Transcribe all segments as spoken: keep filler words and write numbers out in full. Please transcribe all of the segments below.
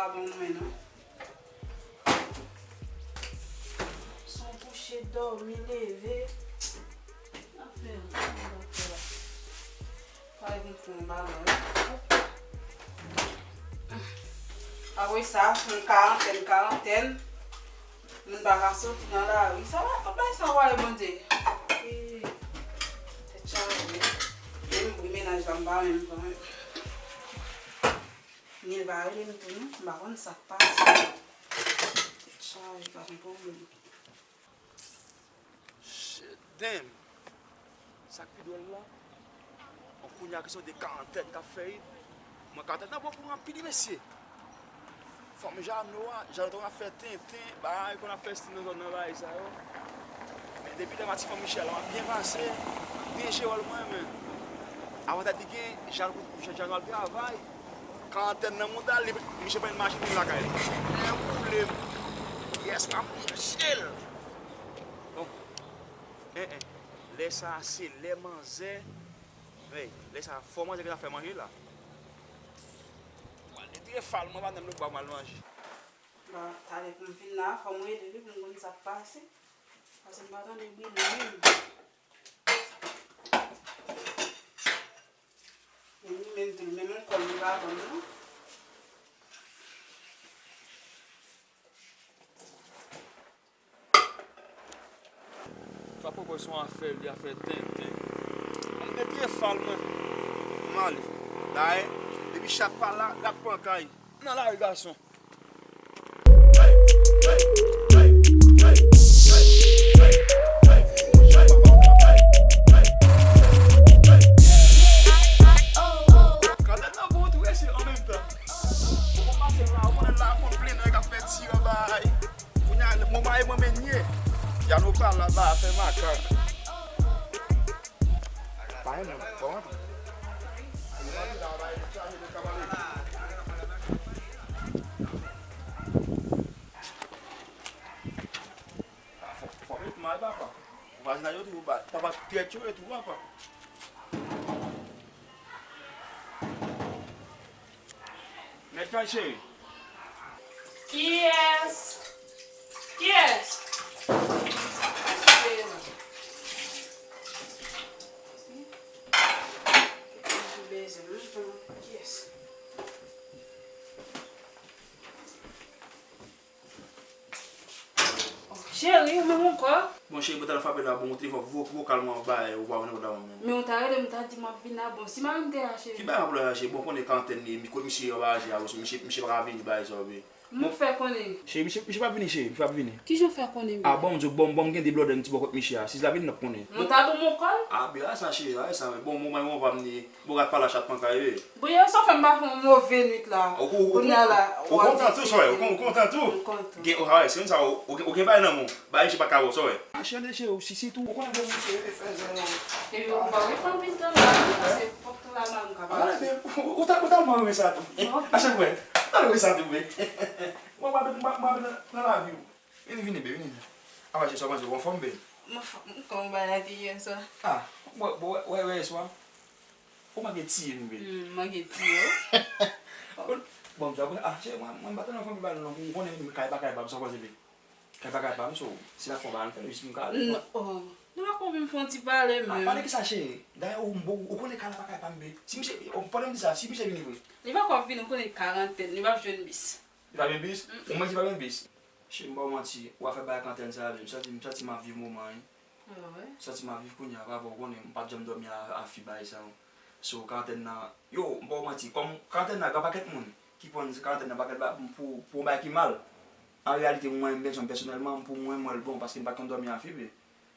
Pa bon mwen non. Son kouche, dòmi, leve. Afè, afè. Pale konprann ba mwen wi. Apre sa, moun karantèn, karantèn. Moun pa ka soti nan lari. Sa va, bagay sa va, Bondye. Ee, tèt chaje. Menm bri mennaj la, m pa menm pran. Nil pa rele m tou non, m pa konn sa k pase. Tèt chaje, pa gen pwoblèm. Shit, damn. Sa k pi dwòl la, bon, kounye a kesyon de karantèn k ap fèt. Mwen, karantèn nan bon pou anpil mesye. Fanm Jano a, Jano te konn ap fè tenten, bay, konn ap fè stil nan zòn nan, bay sa yo. Men depi lè m a ti fanm Michel la, m ap byen pase, byen jere wòl mwen, men. Avantaj li gen, Jano, Jano al travay, karantèn nan mouda l, li, misye pran yon machin vin lakay li. Lè woule m, yes, m ap manje l. Bon. En, en. Lè sa a se lè manzè. Hey, lè sa a fò manzè ki ta fè manje la. Mwen al retire fal mwen, pa nan lòt bwa mwen al manje. Bon, talè pou m fin la, fò m rele li pou m konn sa k pase. Paske m pa tande bri li menm. Men li menm tou, li menm yon kòn li pa konn non. Fapò bwè se yon afè li, afè tenten. Mwen te pye fal mwen. M ale. Dayè, depi chat pa la, rat pran kay. Nan lari gason. Kanal nan bon tou, e se an menm tan. Ou konn pase la, ou konnen la, konn plen nèg ap fè ti an bay. Kounye a, moman e mwen men nye. Yano pa la, ba fè makak. Pa yon moun, pa yon moun. Fò, fò met mal, papa. Vwazinaj yo toujou ba. Papa, trèt yo, yo toujou, papa. Mèt kay cheri. Kiyès? Kiyès? Kiyès ki peye la? Kiyès ki bezwen menm jan? Kiyès? Cheri, ou menm ankò? Bon, cheri, mwen t al frape la, bon, ou telefòn vo-, vokal mwen bay, ou pa wè nan la menm. Men ou ta rele m, ou ta di m ap vin la, bon, si mari m te la, cheri. Ki bagay m ap la, cheri? Bon, konnen karantèn li, kote misye anba aje a, misye, misye pa ka vini, bagay sa yo, bebe. M fè konnen. Cheri, misye, misye p ap vini, cheri, misye p ap vini. Kijan w fè konnen, bebe? A, bon, m di w, bon, bon, m gen de blòdè m ti bò kot misye a, si l ta vini, n ap konnen. Mwen ta di w mwen kòl? A, bebe, a sa, cheri, a sa, men bon, mwen, mwen pa vini. Bon, rat pa la chat pran kay, wi. Bon, yè swa fè m pase yon move nwit la. Ou, ou, ou, kounye a la, ou kontan tou, sè, ou kon-, ou kontan tou. M kontan. Gen, ou, a, se sa, ou, ou, ou gen bagay nan men w. Bagay misye pa ka wè, sa w wè. Mache de che ou, si, si tou. Ou konnen de misye e fè zen yo. Epi ou pa wè fanm pil tan la, paske pòt la, m ka pase. A, men, ou, ou ta, ou ta manre sa tou. Non. A chak fwa, ou ta manre sa tou, wi. Mwen, mwen, mwen, mwen, nan, nan lavi w. Vini, vini, be, vini. Apa, che, sa w panse, ou anfòm, be? M anfòm, kòman bagay la te ye yè swa? A, bon, bon, wè, wè, wè, yè swa. Ou manke tiye m, be. Hmm, manke tiye w. Bon, m di, a, che, mwen, mwen pa tande fanmi ba non, ou konnen kay pa kay pa m, sa w panse, be? Kay pa kay pa m, so, se la fò ba m fè, jis m ka ale. N-, oh, nou pa konn menm fè yon ti pale menm. A, pale ki sa, cheri? Dayè, ou, ou, ou konnen kay la pa kay pa m, be. Si misye, oh, pandan m di sa, si misye vini vre? Li pa konn vini, ou konnen karantèn, li p ap jwenn bis. Li pa jwenn bis? Mm-mm. Ou menm di pa jwenn bis? Cheri, m pa w manti, w afè bay ak antèn sa a, m santi, m santi m ap viv moman an, wi. Ah ouais? M santi m ap viv kounye a, pa bon, ou konnen, m pa t janm dòmi a, a fi bay sa, wi. So, karantèn nan, yo, m pa w manti, kòm karantèn nan, gen pakèt moun ki pran karantèn nan, pakèt ba, pou, pou yon bagay ki mal. An reyalite, mwen, m bezwen pèsonèlman, pou mwen, m wè l bon, paske m pa t konn dòmi a fi, be.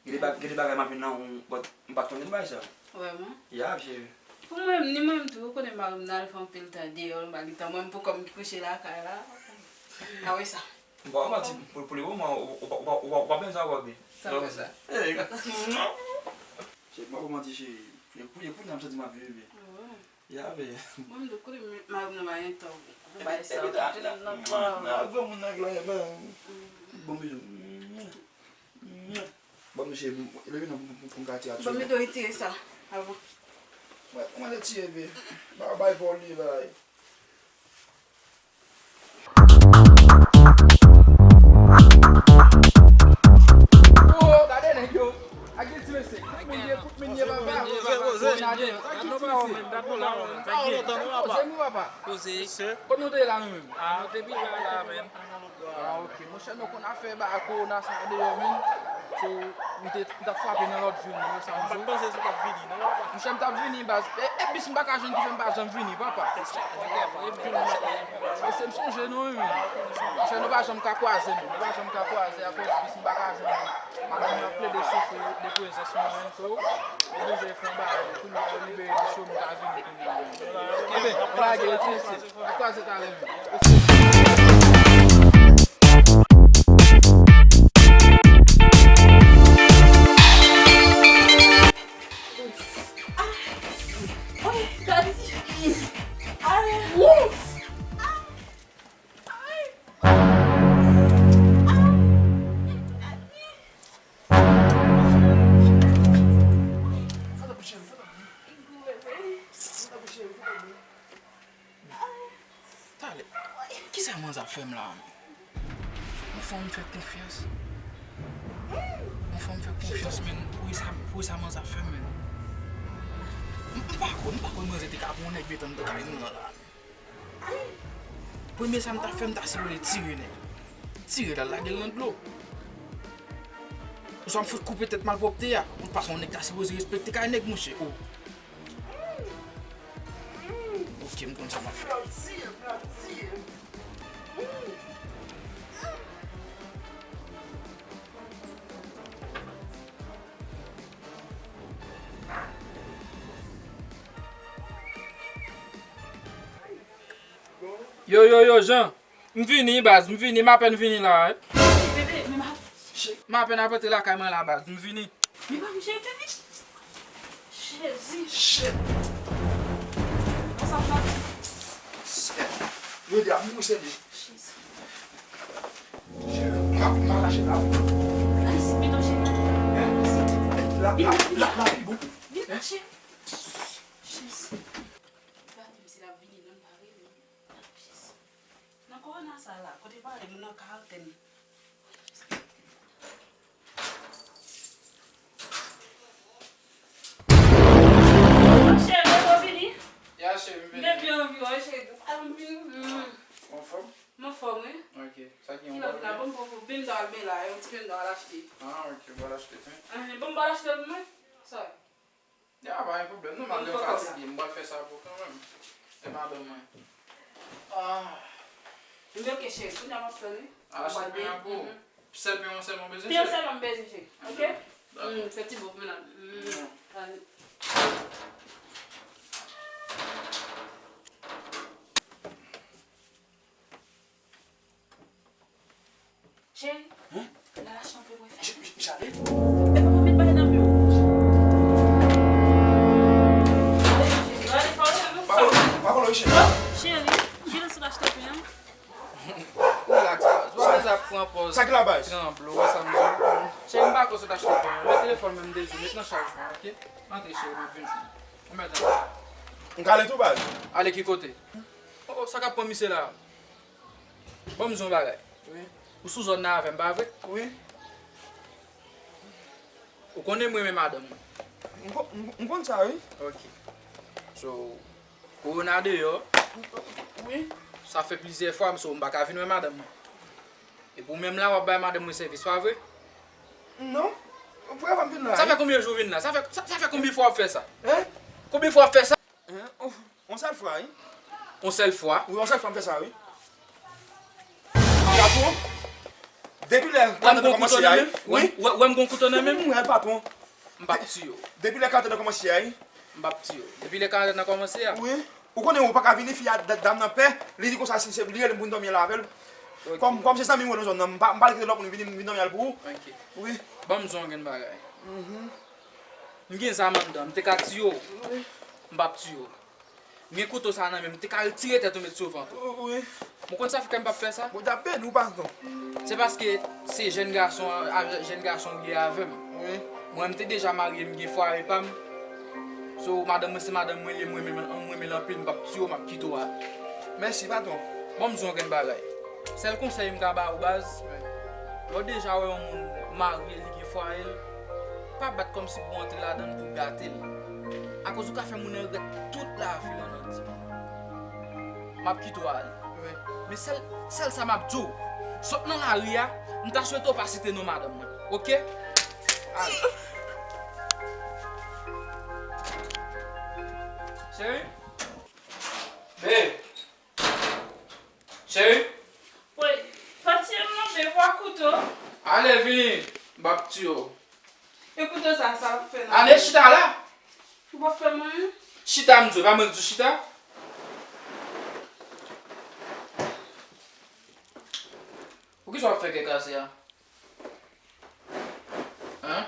Gen de ba-, gen de bagay m ap jwenn nan ou, but m pa t konnen bagay sa. Vrèman? Ya, cheri. Pou mwen, ni mwen menm tou, ou konnen mari m nan al fè anpil tan deyò, m pa gen tan. Mwen menm pou kòm ki kouche lakay la. A wè sa. M pa w manti, pou, pou le moman, ou, ou, ou, ou, ou, ou pa bezwen sa, baby. Sa wè sa. Hey. Cheri, m pa w manti, cheri. E pou, e pou nan m santi m ap viv byen. Wi. Ya, be. Mwen menm tou, kote mari m nan pa gen tan pou bagay sa. Epi ta, ta, nan, nan, nan granmoun nan glè, ben. Bon bizou. Ban m touche, leve non pou, pou, pou m ka tire a. Ban m tou retire sa avan. Mwen, mwen retire, be. Ba, bay pa w li la. Kot nou te ye la nou menm? Ah, nou te pi ba la, menm. Ah, ok. Monchè, nou konn afè ba kowona sa deyò, menm. So, nou te, nou t ap frape nan lòt vil, menm, sa m di w. M pa t panse si w t ap vini, non, papa. Monchè, m t ap vini, baz. E, e bis m pa ka jwenn ki fè m pa janm vini, papa. E se m sonje nou, wi, menm. Monchè, nou pa janm ka kwaze, menm. Nou pa janm ka kwaze akoz bis m pa ka jwenn. Madanm mwen ap plede soufri de prezans mwen, so, oblije fè yon bagay. Kounye a, yo libere li, so, m ka vini kounye a. Enben, lage l, mesye. N ap kwaze talè, menm. Talè, kisa manzè ap fè m la, menm? Yon fanm fè konfyans. Yon fanm fè konfyans, menm. Pou sa, pou sa manzè ap fè m, menm. M, m pa kwè, m pa kwè manzè te ka pran yon nèg metan nan kay nou an la. Premye sa m ta fè, m ta sipoze tire nèg. Tire l al lage l nan dlo. Oswa m fout koupe tèt malpwòpte a. Ou pa son nèg ta sipoze respekte kay nèg, monchè. Oh. Ok, m konn sa m ap fè. Yo, yo, yo, Jean. M vini, baz, m vini, m apèn vini la, wi. Bebe, men m ap... M apèn ap rantre lakay mwen la, baz, m vini. Men pa m cheri, bebe. Jezi. Shit. Konsa m ap... Shit. Yo di ap mouri, sèvi. Jezi. Shit. M ap, m ap rache la. Al isit pito, cheri. Hein? La, la, la, la, pi bon. Vin, cheri. Jezi. Li pa di m si l ap vini, non, li pa rele m. Jezi. Nan kowona sa la, kote pale moun nan ka antenn. Cheri, mwen vini. Ya, cheri, m vini. M te byen anvi wè w, cheri. Alò, m vini. Mm. Ou anfòm? M anfòm, wi. Ok. Sa gen yon bagay? Kilòt la, bon, bon, bon, bendo al ben la, yon ti bendo al achte. Ah, ok, ou al achte, pen. Ah, bon, m al achte pou mwen. Sa. Ya, pa gen pwoblèm. Non, madanm fatige. M pral fè sa pou kanmenm. Se madanm mwen. Ah. Ebyen, ok, cheri. Kounye a m ap fè l, wi. Ah, achte pen an pou ou. Mhm. Sèl pen an sèlman w bezwen, cheri? Pen an sèlman m bezwen, cheri. Ok? Dakò. Mm, fè ti bout, men la. Mm. Bon. Allez. Cheri, hein? Lala chanpyon mwen fè. Ch-, ch-, chale? E pa met bagay nan men w. Cheri, gade fò w, cheri. Pa kole, pa kole, cheri. Cheri, jilès ou achte pen an? Relax, baz. Ou pa bezwen ap pran pòz. Sa ki la, baz? Tranble, ou wè sa m di w. Cheri, m pa kwè si w t achte pen an. Men telefòn mwen m te di w, met nan chaj mwen, ok? Antre, cheri, m ap vin jwenn ou. Ou mèt antre. M ka ale tou, baz? Ale ki kote? Oh, oh, sa k ap pran misye la? Ban m di w yon bagay. Wi. Ou sou zòn nan avè m, pa vre? Wi. Ou konnen m renmen madanm mwen. M ko-, m, m konn sa, wi. Ok. So, kowona deyò. Wi. Sa fè plizyè fwa, so, m pa ka vin wè madanm mwen. Epi ou menm la, w ap bay madanm mwen sèvis, pa vre? Non. Premye fwa m vin la, wi. Sa fè konbyen jou w vin la? Sa fè, sa, sa fè konbyen fwa w ap fè sa? Hein? Konbyen fwa w ap fè sa? Hein? On, on sèl fwa, wi. On sèl fwa? Wi, on sèl fwa m fè sa, wi. Patwon, depi lè karantèn nan kòmanse a, wi. Wè m gon kouto nan men m? Wi, patwon. M p ap tiye w. Depi lè karantèn nan kòmanse a, wi. M p ap tiye w. Depi lè karantèn nan kòmanse a? Wi. Ou konnen ou pa ka vini, fi a, da-, dam nan pè, li di konsa si se li rele m pou m dòmi anlè avè l. Ok. Kòm, kòm se zanmi m wè nan zòn nan, m pa, m pa kite lòt moun vin, vin dòmi al pou ou. Ok. Wi. Ban m di w yon grenn bagay. Mhm. M gen zam anndan, m te ka tiye w. Wi. M p ap tiye w. M gen kouto sa nan men m, m te ka retire tèt ou met sou vant ou. Wi. Ou konn sa fè m p ap fè sa? Bondye ap beni w, patwon. Se paske se jèn gason a, jèn gason ou ye avè m. Wi. Mwen, m te deja marye, m gen fwaye pa m. So, madanm mwen, se madanm mwen li ye, m renmen, m renmen l anpil, m p ap tiye w, m ap kite w ale. Mèsi, patwon. Bon, m di w yon grenn bagay. Sèl konsèy m ka ba ou, baz, lè w deja wè yon moun marye, li gen fwaye l, pa bat kòmsi pou w antre ladan l, pou w gate l. Akoz ou ka fè moun nan regrèt tout lavi l an nati. M ap kite w ale. Men sèl, sèl sa m ap di w, sot nan lari a, m ta swete w pa site non madanm mwen. Oke? Ale. Cheri? Babe! Cheri? Woy, pati m nan, babe, w a kouto. Ale, vini. M p ap tiye w. E kouto sa, sa w ap fè la? Ale, chita la. Ou p ap fè m anyen? Chita, m di w, pa mwen k di w chita? Poukisa w ap fè kè kase a? Hein?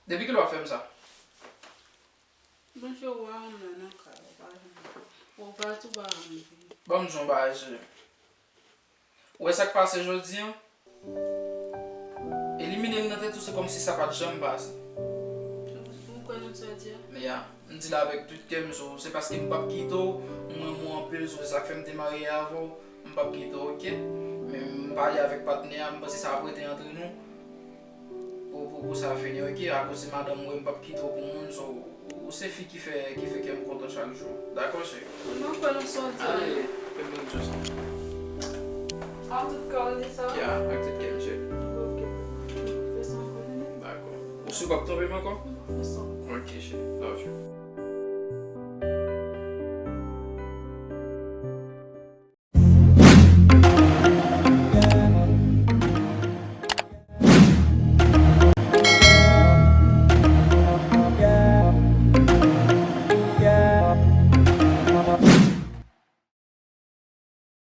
Depi kilè w ap fè m sa? Bon, se ou a m la nan kay, ou pa janm, ou pa tou pa anvi. Ban m di w yon bagay, cheri. Ou wè sa k pase jodi a? Elimine l nan tèt ou, se kòmsi sa pa t janm pase. Ou kwè nan sa w di a? Ya, m di l avèk tout kè m, so, se paske m p ap kite w, m renmen w anpil, so, se sa k fè m te marye avè w, m p ap kite w, oke? Men m pale avèk patnè a, m panse sa ap rete antre nou. Pou, pou, pou sa fini, oke? Akoz se madanm mwen, m p ap kite w pou moun, so, ou se fi ki fè, ki fè kè m kontan chak jou. Dakò, cheri? Mwen kwè nan sa w di a. Ale, fè m bòn jòs. Ak tout kè w di sa? Ya, ak tout kè m, cheri. Oke. Fè sa ankò, nenè. Dakò. Ou si w p ap twonpe m ankò? Fè sa. Oke, cheri. Love you.